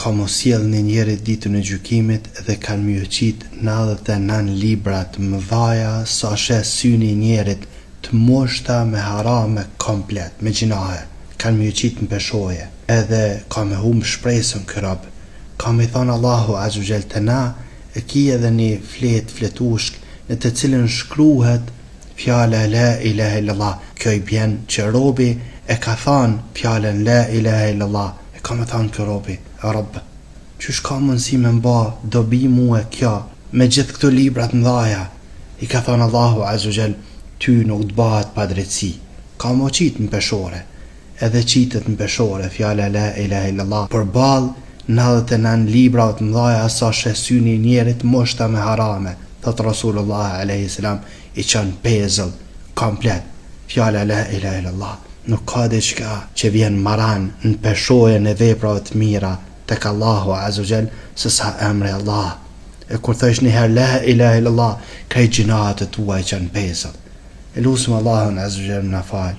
Ka m'u sjellë një njeri ditën e gjykimit dhe kanë me ju qitë 99 libra të mëdhaja sa sheh syni i njerit të mushta me harame komplet, me gjynahe, kanë me ju qitë në peshoje, edhe ka me humb shpresën ky rob, ka me i thanë Allahu azze ve xhel te na e ki edhe një fletë fletushkë në të cilën shkruhet fjala la ilahe illallah, kjo i bjen që robi e ka thanë fjalën la ilahe illallah, e ka me thanë ky robi, Rabb, qysh ka mundësi me m'ba dobi mue kjo me gjithë këto libra të mdhaja, i ka thanë Allahu azze ve xhel, ty nuk të bahet padrejtësi, ka m'u qitë në peshore, edhe qitet në peshore fjala la ilahe illallah përballë 99 librave të mdhaja sa sheh syni i njerit mushta me harame, thotë Rasulullah alejhi selam i çon pezull komplet fjala la ilahe illallah nuk ka diçka që vjen ma ranë në peshojen e veprave të mira tek Allahu azze ve xhel se sa emri Allah e kur thojsh një herë la ilahe illallah krejt gjynahet e tua i çon pezull e lusim Allahun azze ve xhel me na fal.